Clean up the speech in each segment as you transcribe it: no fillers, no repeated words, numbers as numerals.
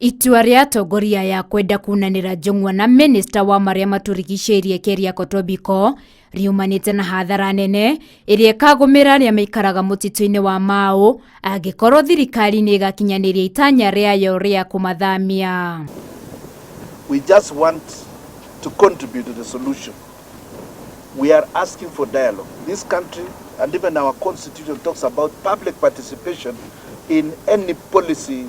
Itua rĩa atongoria aya kwenda kunanĩra njũng'wa na minista wa marĩa matũrigicĩirie Keriako Tobiko riumanĩte na hathara nene ĩrĩa ĩkagũmĩra arĩa maikaraga mũtitũ-inĩ wa Mau angĩkorwo thirikari nĩ ĩgakinyanĩria itanya rĩayo rĩa kũmathamia. We just want to contribute to the solution. We are asking for dialogue. This country and even our constitution talks about public participation in any policy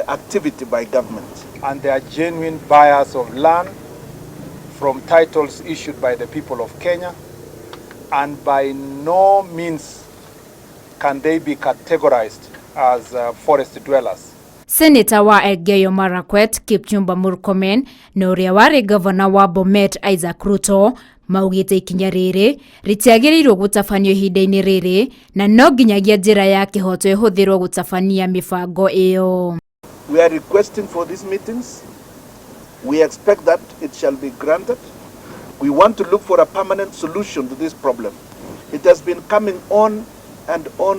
activity by government. And they are genuine buyers of land from titles issued by the people of Kenya, and by no means can they be categorized as forest dwellers. Seneta wa Elgeyo Marakwet Kipchumba Murkomen na ũrĩa warĩ gavana wa Bomet Isaac Ruto maugĩte ikinya rĩrĩ rĩtiagĩrĩirwo gũtabanio ihinda-inĩ rĩrĩ na no nginyagia njĩra ya kĩhoto ĩhũthĩrwo gũtabania mĩbango ĩyo. We are requesting for these meetings. We expect that it shall be granted. We want to look for a permanent solution to this problem. It has been coming on and on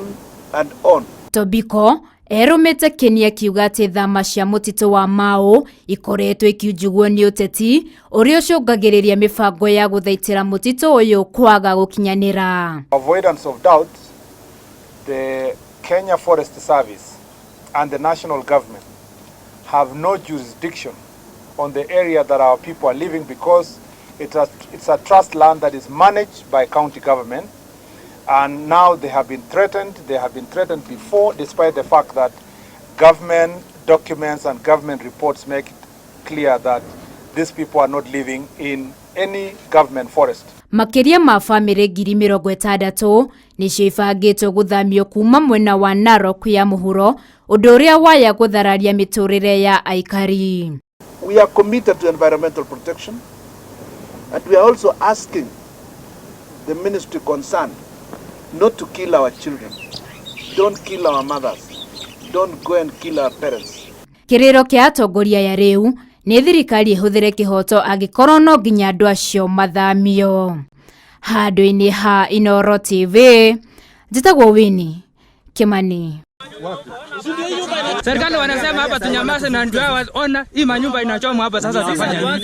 and on. Tobiko erũmĩte Kĩni akiuga atĩ thama cia mũtitũ wa Mau ikoretwo ikiunjugwo nĩ ũteti ũrĩa ũcũngagĩrĩria mĩbango ya gũthaitĩra mũtitũ ũyũ kwaga gũkinyanĩra. Avoidance of doubt, the Kenya Forest Service and the national government have no jurisdiction on the area that our people are living because it's a trust land that is managed by county government. And now they have been threatened. They have been threatened before, despite the fact that government documents and government reports make it clear that these people are not living in any government forest. Makĩria ma bamĩrĩ 60,000 nĩcio ibangĩtwo gũthamio kuma mwena wa Narok ya mũhuro, ũndũ ũrĩa waya gũthararia mĩtũrĩre ya aikari. We are committed to environmental protection, and we are also asking the ministry concerned not to kill our children. Don't kill our mothers. Don't go and kill our parents. Kĩrĩro kĩa atongoria aya rĩu nĩ thirikari ĩhũthĩre kĩhoto angĩkorwo no nginya andũ acio mathamio. Handũ-inĩ ha Inooro TV, njĩtagwo Winnie Kimani. Serikali wanasema hapa tunyamaze na ndio hao, ona hii manyumba inachomwa hapa sasa, tufanye nini?